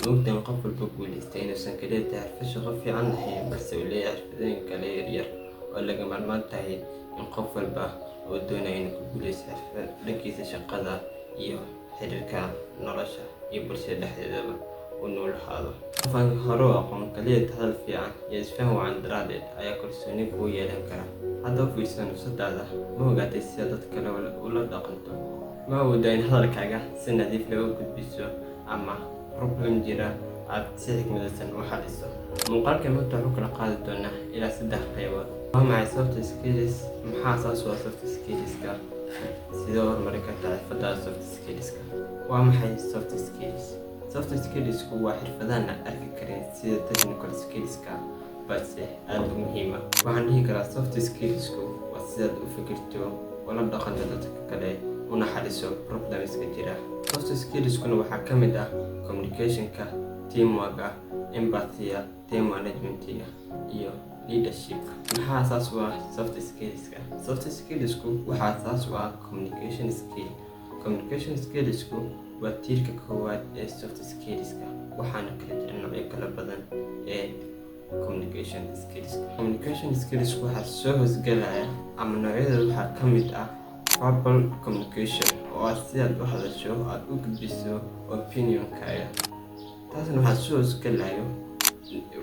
Maogtahay qof walba guuleystay inuusan kaliya tahay xirfad shaqo fiican lahayn, balse uu leeyahay xirfadooyin kale yaryar oo lagama maarmaan tahay in qof walba oo doonaya inuu ku guuleysto xirfad dhankiisa shaqada iyo xiriirka nolosha iyo bulshada dhexdeedaba uu nool ahaado. Qof aan hore u aqoon kaliya hadal fiican iyo isfaham wacan daraaddeed ayaa kalsooni kugu yeelan kara. Hadda u fiirso nafsadaada, ma ogaatay sida dad kale ula dhaqanto? Ma awoodaa in hadalkaaga si nadiif leh u gudbiso ama problem jira aad si xikmadaysan u xalliso? Muuqaalka maanta wuxuu kala qaadi doonaa ilaa saddex qaybood. Waa maxay soft skills? Maxaa asaas u ah soft skillska? Sidee u horumarin kartaa xirfadaada soft skillska? Waa maxay soft skills? Soft skillsku waa xirfadaha aan arki karin sida technical skillska, balse aad u muhiim ah. Waxaan dhihi karaa soft skillsku waa sidaad u fikirto, ula dhaqanto dadka kale, una xalliso problemska jira. Soft skillskuna waxaa ka mid ah communicationka, teamwork, empathy, time management iyo leadership. Maxaa asaas u ah soft skillska? Soft skillsku waxaa asaas u ah communication skill. Communication skillsku waa tiirka koowaad ee soft skillska, waxaana kala jira noocyo kala badan ee communication skills. Communication skills waxaa soo hoosgelaya ama noocyadooda waxaa ka mid ah verbal communication, oo ah sidaad u hadasho, aad u gudbiso opinionkaaga. Taasna waxaa soo hoosgelayo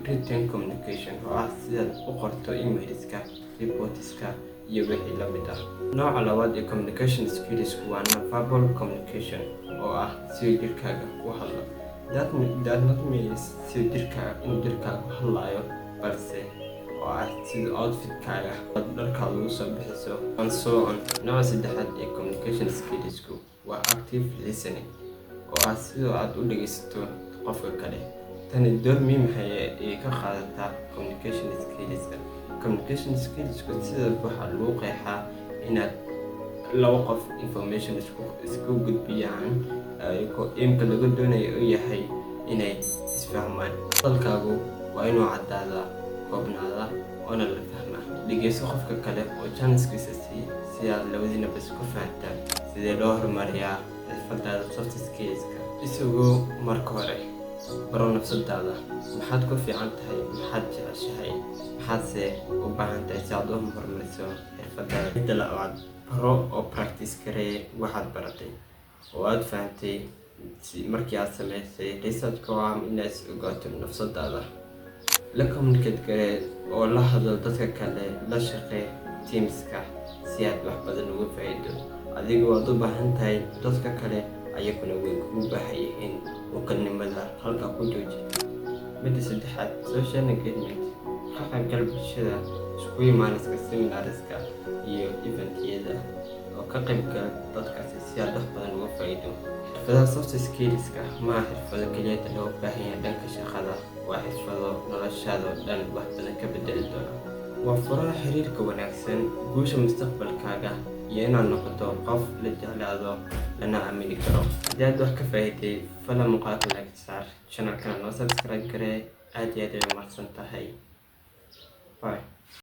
written communication, oo ah sidaad u qorto emailska, reportska iyo wixii la mid ah. Nooca labaad ee communication skillsku waa non-verbal communication, oo ah sida jirkaaga u hadlo. That not means sida jirkaaga inuu jirkaaga u hadlayo, balse oo ah sida outfitkaaga, dharkaada ugu soo bixiso and so on. Nooca saddexaad ee communication skillsku waa active listening, oo ah sida aad u dhegeysato qofka kale. Tani door muhiim ah ayay ka qaadataa communication skillska. Communication skillsku sida waxaa lagu qeexaa inaad laba qof information isku gudbiyaan, ayagoo aimka laga doonayo uu yahay inay isfahmaan. Hadalkaagu waa inuu caddaadaa, koobnaadaa, oona la fahmaa. Dhegeyso qofka kale oo chance-kiisa sii si aad labadiinaba isku fahantaan. Sidee loo horumariyaa xirfadaada soft skillska? Isagoo marka hore baro nafsadaada: maxaad ku fiican tahay, maxaad jeceshahay, maxaadse u baahan tahay si aad u horumariso xirfadaada? Midda labaad, baro oo practice garee waxaad baratay oo aad fahantay markii aad samaysay research-ka, oo ah inaad is ogaato nafsadaada. La communicate garee oo la hadlo dadka kale, la shaqee teamska si aad wax badan uga faa'iido. Adiga waad u baahan tahay dadka kale, ayaguna way kugu baahan yihiin. Wakalnimada halkaa ku jooji. Midda saddexaad, social engagement: ka qaybgal bulshada, isku imaaniska, seminariska iyo eventyada, oo ka qaybgal dadkaasi si aad wax badan uga faa'iido. Xirfadaha soft skillska ma aha xirfado keliya loo baahan yahay dhanka shaqada, waa xirfado noloshaada oo dhan wax badan ka bedeli doona. Waa furaha xiriirka wanaagsan, guusha mustaqbalkaaga iyo inaad noqoto qof la jeclaado lana aamini karo. Haddii aad wax ka faa'iiday, fadlan muuqaalka like saar, channelkana noo subscribe garee. Aad iyo aad ay umahadsan tahay. Bye.